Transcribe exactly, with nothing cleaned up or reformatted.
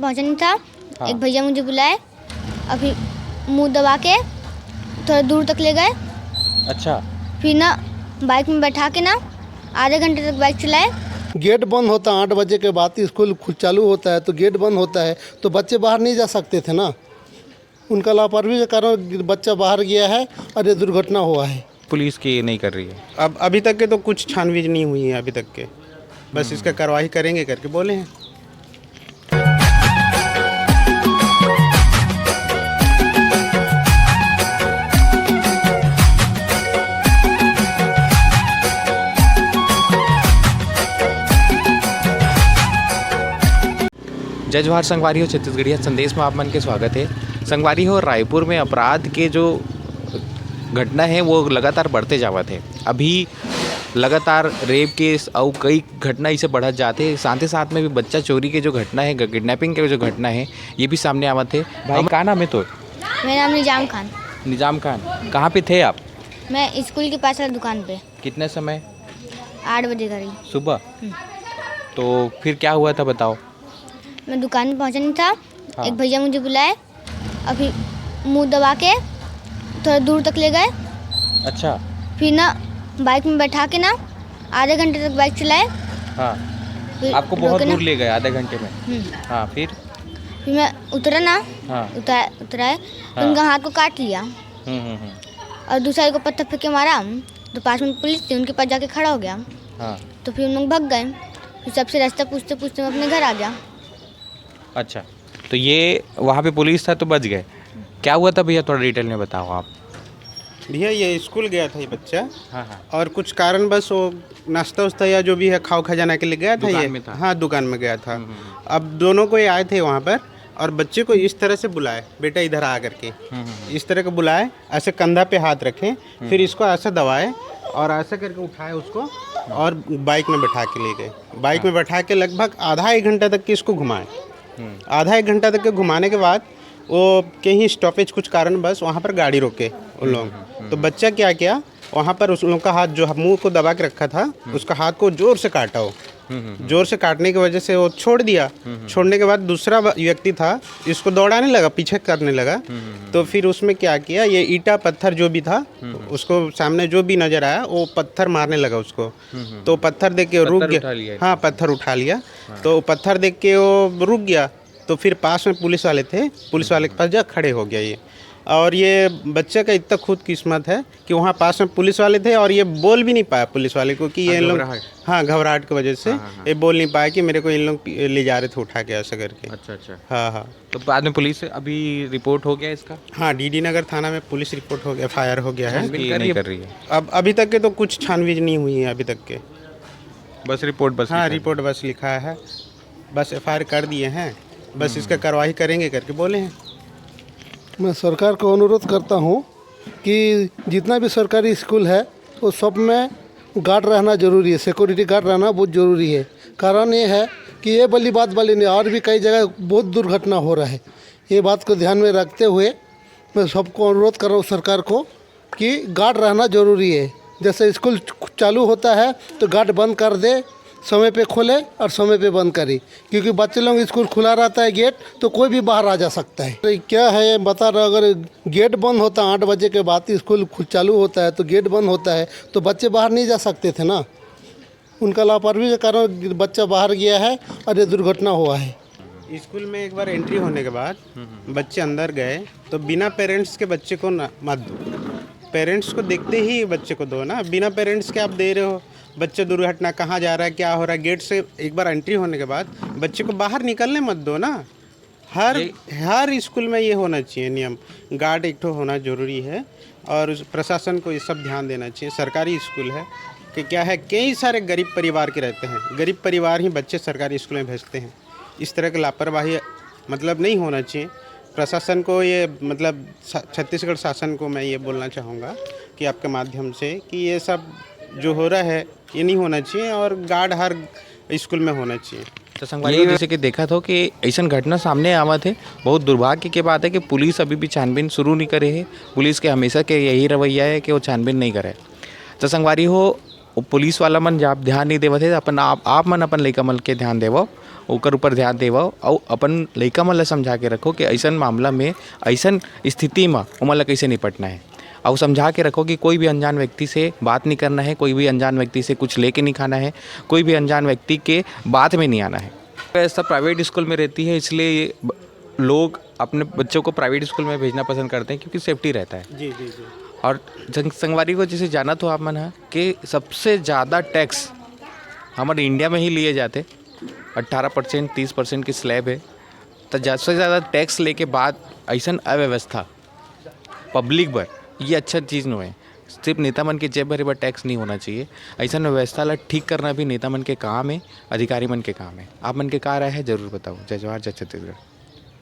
पहुंचा नहीं था। हाँ। एक भैया मुझे बुलाए और फिर मुंह दबा के थोड़ा दूर तक ले गए। अच्छा। फिर ना बाइक में बैठा के ना आधे घंटे तक बाइक चलाए। गेट बंद होता है, आठ बजे के बाद स्कूल खुल, चालू होता है तो गेट बंद होता है, तो बच्चे बाहर नहीं जा सकते थे ना। उनका लापरवाही के कारण बच्चा बाहर गया है और ये दुर्घटना हुआ है। पुलिस की नहीं कर रही है। अब अभी तक के तो कुछ छानबीन नहीं हुई है अभी तक के, बस इसका कार्रवाई करेंगे करके बोले हैं। जय जोहार संगवारी हो, छत्तीसगढ़िया संदेश में आप मन के स्वागत है। संगवारी हो, रायपुर में अपराध के जो घटना है वो लगातार बढ़ते जावत है। अभी लगातार रेप केस अउ कई घटना इसे बढ़त जाते हैं। साथ ही साथ में भी बच्चा चोरी के जो घटना है, किडनैपिंग के जो घटना है, ये भी सामने आवत है। भाई, हम का नाम है तो? मेरा नाम निजाम खान। निजाम खान, कहाँ पे थे आप? मैं स्कूल के पास वाली दुकान पे। कितने समय? आठ बजे करीब। सुबह? हम्म। तो फिर क्या हुआ था, बताओ। मैं दुकान में पहुंचा नहीं था। हाँ। एक भैया मुझे बुलाए और फिर मुंह दबा के थोड़ा दूर तक ले गए। अच्छा। फिर ना बाइक में बैठा के ना आधे घंटे तक बाइक चलाए। हाँ। फिर आपको बहुत रोके ना। दूर ले गए आधे घंटे में? हम्म। हाँ, फिर? फिर मैं उतरा ना। हाँ। उतरा उतराए तो हाँ। उनका हाथ को काट लिया। हम्म, हम्म, हम्म। और दूसरा को पत्थर फेंक के मारा, तो पास में पुलिस थी, उनके पास जाके खड़ा हो गया। हाँ। तो फिर उन लोग भाग गए। फिर सबसे रास्ता पूछते पूछते मैं अपने घर आ गया। अच्छा, तो ये वहाँ पे पुलिस था तो बच गए। क्या हुआ था भैया, थोड़ा डिटेल में बताओ आप। भैया, ये स्कूल गया था ये बच्चा। हाँ, हाँ। और कुछ कारणवश वो नाश्ता उस्ता या जो भी है, खाओ खजाना के लिए गया था दुकान ये। में था। हाँ, दुकान में गया था। हम्म, हम्म, हम्म। अब दोनों को ये आए थे वहाँ पर और बच्चे को इस तरह से बुलाए, "बेटा, इधर आ," करके। हम्म, हम्म, हम्म। इस तरह के बुलाए, ऐसे कंधा पे हाथ रखे, हम्म। फिर इसको ऐसे दबाए और ऐसे करके उठाए उसको और बाइक में बैठा के ले गए। बाइक हाँ। में बैठा के लगभग आधा एक घंटा तक के इसको घुमाए। हम्म। आधा एक घंटा तक के घुमाने के बाद वो कहीं स्टॉपेज, कुछ कारणवश वहाँ पर गाड़ी रोके उन लोग। हम्म, हम्म, हम्म। तो बच्चा क्या किया, वहाँ पर उस लोग का हाथ जो मुंह को दबा के रखा था, हम्म। उसका हाथ को जोर से काटा वो। हम्म, हम्म, हम्म। जोर से काटने की वजह से वो छोड़ दिया। हम्म, हम्म। छोड़ने के बाद दूसरा व-, व्यक्ति था, इसको दौड़ाने लगा, पीछे करने लगा। हम्म, हम्म, हम्म। तो फिर उसमें क्या किया, ये ईंटा पत्थर जो भी था, हम्म, हम्म। उसको सामने जो भी नजर आया, वो पत्थर मारने लगा उसको। हम्म, हम्म, तो हम्म। पत्थर देख के वो रुक पत्थर गया। उठा लिया। हाँ, पत्थर उठा लिया। हाँ। तो पत्थर देख के वो रुक गया। तो फिर पास में पुलिस वाले थे, पुलिस वाले के पास जा खड़े हो गया ये। और ये बच्चे का इतना खुद किस्मत है कि वहाँ पास में पुलिस वाले थे और ये बोल भी नहीं पाया पुलिस वाले को कि ये हाँ, इन लोग घबराहट। हाँ, घबराहट की वजह से हाँ, हाँ, हाँ। ये बोल नहीं पाया कि मेरे को इन लोग पी-, ले जा रहे थे उठा के, ऐसा करके। अच्छा, अच्छा। हाँ, हाँ। तो बाद में पुलिस अभी रिपोर्ट हो गया इसका? हाँ, डीडी नगर थाना में पुलिस रिपोर्ट हो गया, एफआईआर हो गया है। छानबीन उसकी कर रही नहीं है? कर रही है। अब अभी तक के तो कुछ छानबीन नहीं हुई है अभी तक के। बस रिपोर्ट बस हाँ, लिखा है। रिपोर्ट बस लिखा है, बस एफआईआर कर दिए हैं, बस हम्म। इसका कार्रवाई करेंगे करके बोले हैं। मैं सरकार को अनुरोध करता हूँ कि जितना भी सरकारी स्कूल है, वो सब में गार्ड रहना ज़रूरी है, सिक्योरिटी गार्ड रहना बहुत ज़रूरी है। कारण ये है कि ये वाली बात वाली नहीं, और भी कई जगह बहुत दुर्घटना हो रहा है। ये बात को ध्यान में रखते हुए मैं सबको अनुरोध कर रहा हूँ सरकार को कि गार्ड रहना ज़रूरी है। जैसे स्कूल चालू होता है तो गार्ड बंद कर दे, समय पे खोले और समय पे बंद करी, क्योंकि बच्चे लोग स्कूल खुला रहता है गेट, तो कोई भी बाहर आ जा सकता है। तो क्या है, ये बता रहा, अगर गेट बंद होता आठ बजे के बाद, स्कूल खुल, चालू होता है तो गेट बंद होता है, तो बच्चे बाहर नहीं जा सकते थे ना। उनका लापरवाही के कारण बच्चा बाहर गया है और ये दुर्घटना हुआ है। स्कूल में एक बार एंट्री होने के बाद हम्म, हम्म। बच्चे अंदर गए तो बिना पेरेंट्स के बच्चे को ना, मत दो। पेरेंट्स को देखते ही बच्चे को दो ना, बिना पेरेंट्स के आप दे रहे हो, बच्चे दुर्घटना कहाँ जा रहा है, क्या हो रहा है, गेट से एक बार एंट्री होने के बाद बच्चे को बाहर निकलने मत दो ना। हर ये हर स्कूल में ये होना चाहिए नियम, गार्ड एक ठो होना जरूरी है। और उस प्रशासन को ये सब ध्यान देना चाहिए। सरकारी स्कूल है कि क्या है, कई सारे गरीब परिवार के रहते हैं, गरीब परिवार ही बच्चे सरकारी स्कूल में भेजते हैं। इस तरह की लापरवाही मतलब नहीं होना चाहिए। प्रशासन को ये मतलब सा-, छत्तीसगढ़ शासन को मैं ये बोलना चाहूँगा कि आपके माध्यम से कि ये सब जो हो रहा है, ये नहीं होना चाहिए और गार्ड हर स्कूल में होना चाहिए। तो संगवारी हो, जैसे कि देखा था कि ऐसन घटना सामने आवत है, बहुत दुर्भाग्य के बात है कि पुलिस अभी भी छानबीन शुरू नहीं करे है। पुलिस के हमेशा के यही रवैया है कि वो छानबीन नहीं करे। तो संगवारी हो, वो पुलिस वाला मन जब ध्यान नहीं देवत है, अपन आप, आप मन अपन लइका मन के ध्यान देवो। ओकर ऊपर ध्यान देवव, अउ अपन लइका मन ल समझा के रखो कि अइसन मामला में, अइसन स्थिति म ओमन ल कइसे निपटना हे। अउ समझा के रखो कि कोई भी अनजान व्यक्ति से बात नहीं करना है, कोई भी अनजान व्यक्ति से कुछ लेके नहीं खाना है, कोई भी अनजान व्यक्ति के बात में नहीं आना है। व्यवस्था प्राइवेट स्कूल में रहती है, इसलिए ये ब-, लोग अपने बच्चों को प्राइवेट स्कूल में भेजना पसंद करते हैं, क्योंकि सेफ्टी रहता है। जी, जी, जी। और संग-, संगवारी को जैसे जाना तो आप मन ह कि सबसे ज़्यादा टैक्स हमारे इंडिया में ही लिए जाते, अट्ठारह परसेंट, तीस परसेंट की स्लैब है। तो ज़्यादा से ज़्यादा टैक्स लेके बाद अइसन अव्यवस्था पब्लिक बर, ये अच्छा चीज़ नोहे। सिर्फ नेता मन के जेब भरे बर टैक्स नहीं होना चाहिए। अइसन व्यवस्था ला ठीक करना भी नेता मन के काम है, अधिकारी मन के काम है। आप मन के का राय है, जरूर बताओ। जय जोहार, जय छत्तीसगढ़।